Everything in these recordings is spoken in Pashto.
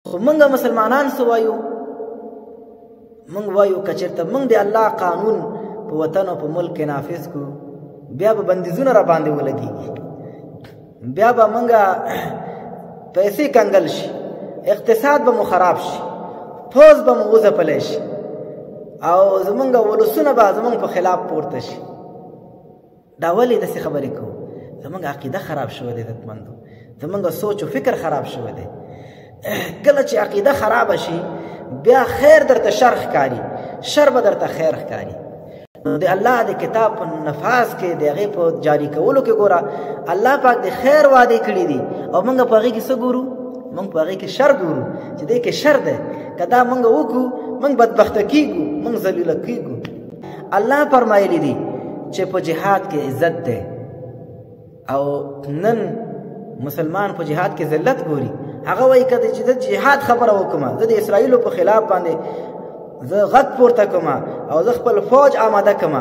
خو موږ مسلمانان څه وایو؟ موږ وایو که چېرته موږ د الله قانون په وطن او په ملک کې نافذ کړو، بیا به بندیزونه را باندې ولګېږي، بیا به موږ پیسې کنګل شي، اقتصاد به مو خراب شي، پوځ به مو وځپلی شي، او زمونږ ولسونه به زمونږ په خلاف پورته شي. دا ولې داسې خبرې کوو؟ زمونږ عقیده خراب شوې ده عزتمندو، زمونږ سوچ او فکر خراب شوی دی. کله چې عقیده خرابه شي، بیا خیر درته شر ښکاري، شر به درته خیر ښکاري. د الله د کتاب په نفاذ کې، د هغې په جاري کولو کې ګوره الله پاک د خیر وعدې کړي دي، او موږ په هغې کې څه ګورو؟ موږ په هغې کې شر ګورو، چې دې کې شر دی، که دا موږ وکړو موږ بدبخته کیږو، موږ ذلیله کیږو. الله فرمایلی دي چې په جهاد کې عزت دی، او نن مسلمان په جهاد کې ذلت ګوري. هغه وایي که چې زه جهاد خبره وکړم، زه د اسرائیلو په خلاف باندې زه غږ پورته کوم او زه خپل فوج آماده کوم،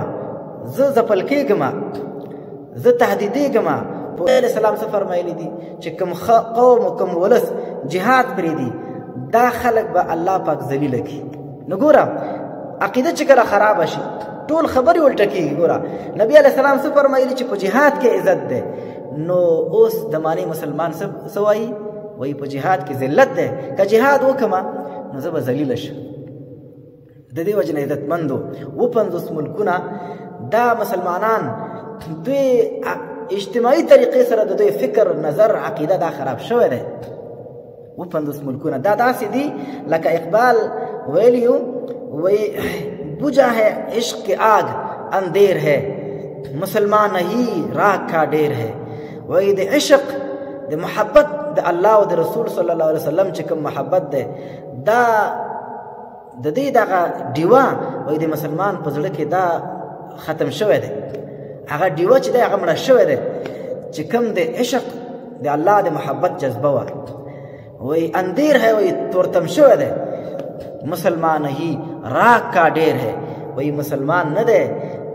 زه ځپل کېږم، زه تهدیدېږم. په علیه السلام څه فرمایلي دي؟ چې کوم قوم او کوم ولس جهاد پرېږدي، دا خلک به الله پاک ذلیله کړي. نو ګوره عقیده چې کله خرابه شي، ټول خبرې الټه کېږي. ګوره نبی علیه السلام څه فرمایلي؟ چې په جهاد کې عزت دی. نو اوس د معنی مسلمان څه وایي؟ وایي په جهاد کې ذلت دی، که جهاد وکړم نو زه به ذلیله شم. د دې وجې نه عزتمندو، 57 ملکونه دا مسلمانان دوی اجتماعي طریقې سره د دوی فکر، نظر، عقیده دا خراب شوی دی. 57 ملکونه دا داسې دي لکه اقبال ویلیو، وی بجا ہے عشق کے آگ اندھیر ہے، مسلمان ہی راگ کا ډیر ہے. وی د عشق، د محبت د الله او د رسول صلی الله علیه وسلم چې کوم محبت دی، دا د دې دغه ډیوه وایي د مسلمان په زړه کې دا ختم شوی دی. هغه ډیوه چې دی هغه مړه شوی دی، چې کوم د عشق د الله د محبت جذبه وه. وایي اندیر ہے، وایي تورتم شوی دی. مسلمان ہی راک کا ډیر ہے. وایي مسلمان نه دی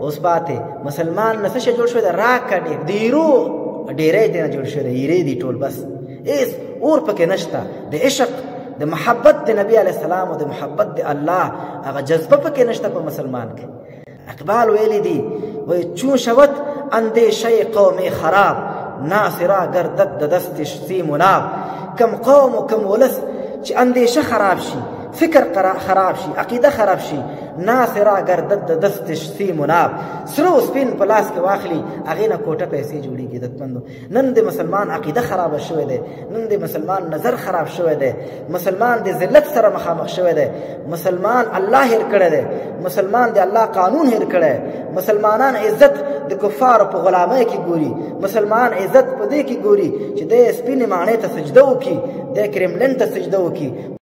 اوس پاتې، مسلمان نه څه شی جوړ شوی دی؟ راک کا ډیر، د ایرو ډیری دی نه جوړ شوی دی، ایرې دي ټول، بس هېڅ اور پکې نشته. د عشق، د محبت د نبی علیه السلام او د محبت د الله هغه جذبه پکې نشته په مسلمان کې. اقبال ویلی دی، وایي چون شوت اندیشه قوم خراب، ناصرا گردد د دست سیم و ناب. کم قوم او کم ولس چې اندیشه خراب شي، فکر خراب شي، عقیده خراب شي، ناصرا گردد د دست سیم و ناب، سره او سپین په لاس کې واخلي، هغې نه کوټه پیسې جوړېږي. عزتمندو، نن د مسلمان عقیده خرابه شوې ده، نن د مسلمان نظر خراب شوی دی، مسلمان د ذلت سره مخامخ شوی دی، مسلمان الله هېر کړی دی، مسلمان د الله قانون هېر کړی، مسلمانان عزت د کفارو په غلامۍ کې ګوري، مسلمان عزت په دې کې ګوري چې دی سپینې ماڼۍ ته سجده وکړي، دی کرملین ته سجده وکړي.